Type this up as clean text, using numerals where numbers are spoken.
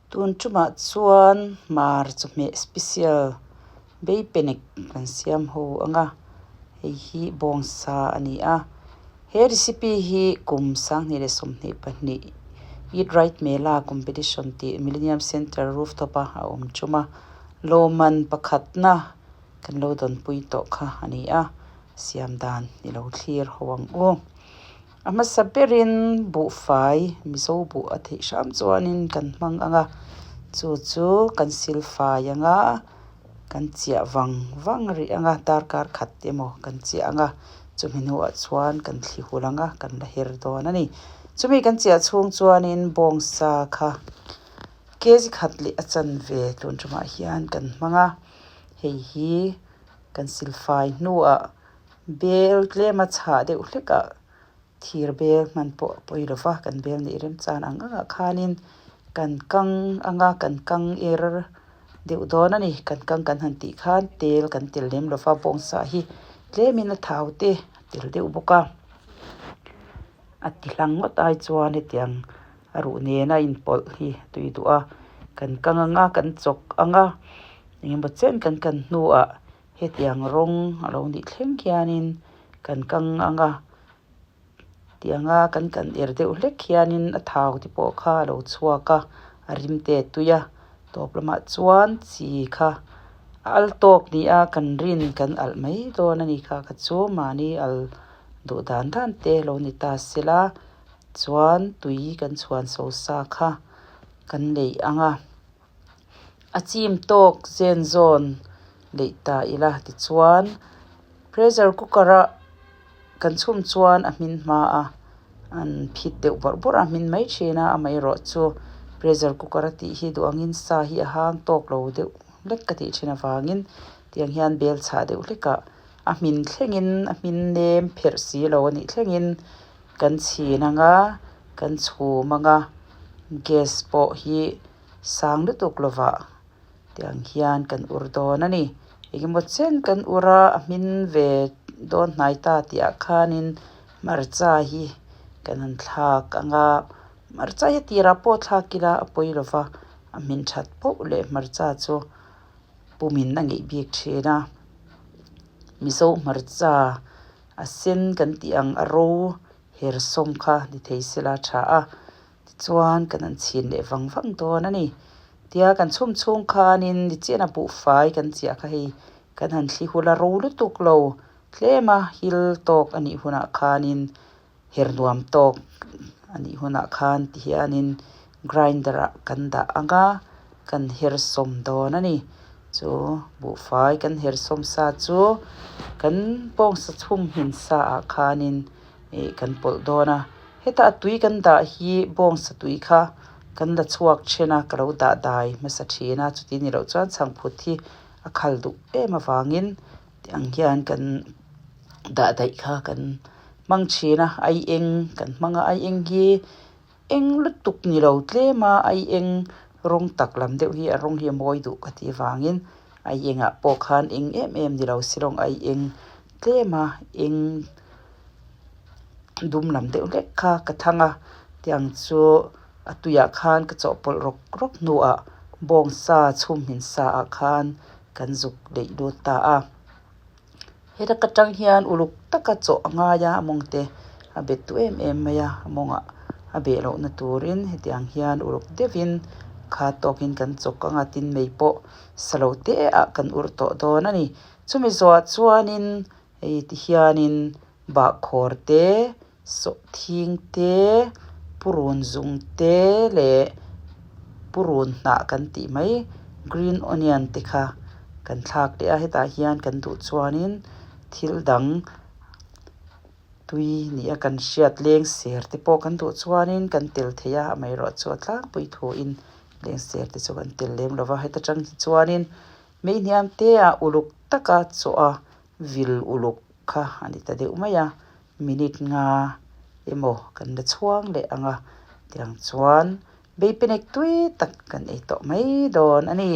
Tun tumah chuan hmar chawhmeh special beipenek kan siam ho ang a, hei hi bawngsa a ni a. He recipe hi kum 2022 Eat Right Mela competition tih Millennium Centre rooftop a a awm tum a, lawmman pakhatna kan lo dawnpui tawh kha a ni a, siam dan i lo thlir ho ang u. A hmasa berin buhfai Mizo buh a theih hram chuanin kan hmang ang a, chu chu kan silfai ang a, kan chiah vang vang rih ang a, darkar khat emaw kan chiah ang a, chumi hnuah chuan kan thli hul ang a, kan la her dawn a ni. Chumi kan chiah chhung chuanin bawngsa kha kg khat leh a chanve tun tumah hian kan hmang a, hei hi kan silfai hnuah Bel tlema chhah deuh hlekah thir bel hman pawh a pawi lo va, kan bel nih remchan ang angah khanin kan kang anga kan kang er deuh dawn a ni. Kan kang kan han tih khan tel kan tel lem lo va, bawngsa hi tlemin a thau te a tel deuh bawk a, a ti hlang ngawt ai chuan hetiang a ruh nena inpawlh hi a tui duh a, kan kang anga kan chawk anga engemaw chen kan kan hnuah. Hetiang rawng a lo nih thleng hianin kan kang ang a, tianga kan kan er deuh hlek hianin a thau te pawh kha a lo chhuak a, a rim te a tui a, tawp lamah chuan chi kha a al tawk ni a kan rin kan alh mai dawn a ni kha kha chu mahni al duh dan dan te lo ni ta sela chuan tui kan chhuan so sa kha kan neih ang a. A chim tawk zen zawn leih ta ila tichuan pressure cooker a kan chhum chuan a hmin hma a an phit deuh bawrh bawrh a hmin mai thin a amaherawh chu pressure cooker a tih hi duh angin sa hi a hang tawk lo deuh hlek ka tih thin avangin tiang hian bel chhah deuh hlek ah a hmin thlengin a hmin nem pherh si lo a nih thlengin kan chhin ang a kan chhum ang a gas pawh hi. Sang lutuk lovah tiang hian kan ur dawn a ni. Engemaw chen kan ur a, a hmin ve dawn hnai ta tih ah khanin hmarcha hi kan han thlak ang a, hmarcha hi a tirah pawh thlak ila a pawi lova, a hmin that poh leh hmarcha chu pumin a ngeih bik thin a. Mizo hmarcha a sen kan tih ang a ro her sawm kha ni thei sela a tha a. Tichuan kan han chhin leh vang vang dawn a ni. Tia kan chhum chhung khanin nichian a buhfai kan chiah kha hei kan han thli hul a ro lutuk lo tlem a hil tawk a nih hunah khanin her nuam tawk a nih hunah khan ti hianin grinder ah kan dah ang a kan her sawm dawn a ni. Chu buhfai kan her sawm sa chu kan bawngsa chhum hmin sa ah khanin ih kan pawlh dawn a. Heta a tui kan dah hi bawngsa tui kha kan la chhuak then a, ka lo dah dai hmasa thin a, chuti ni loh chuan chhangphut hi a khal duh em avangin ti ang hian kan dah daih kha kan hmang thin a, ai eng kan hmang a, ai eng hi eng lutuk ni lo tlem a, ai eng rawng tak lam deuh hi a rawng hi a mawi duh ka tih avangin ai engah pawh khan eng em em ni lo silawng ai eng tlem a eng. Dum lam deuh hlek kha ka thlang a tiang chu a tuiah khan ka chawhpawlh rawk rawk hnuah bawngsa chhum hmin sa ah khan kan zuk leih lut ta a. Heta ka tang hian uluk taka chawh a ngai a a mawng te a bet duh em em mai a a mawngah a beh lohna turin hetiang hian uluk deuhin kha tawkin kan chawk ang a tin mei pawh sa lo te ah kan urh tawh dawn a ni. Chumi zawhah chuanin Hei ti hianin bahkhawr te, sawhthing te, purun zung te leh purun hnah kan tih mai green onion te kha kan thlak leh a hetah hian kan duh chuanin thil dang tui ni a kan hriat leng ser te pawh kan duh chuanin kan tel thei a amaherawhchu a tlangpui thuin leng ser te chu kan tel lem lo va heta tang hi chuanin Mei hniam te ah uluk taka chaw a vil uluk kha a ni ta deuh mai a, minute nga emaw kan la chhuang leh ang a, tiang chuan beipenek tui tak kan ei tawh mai dawn a ni.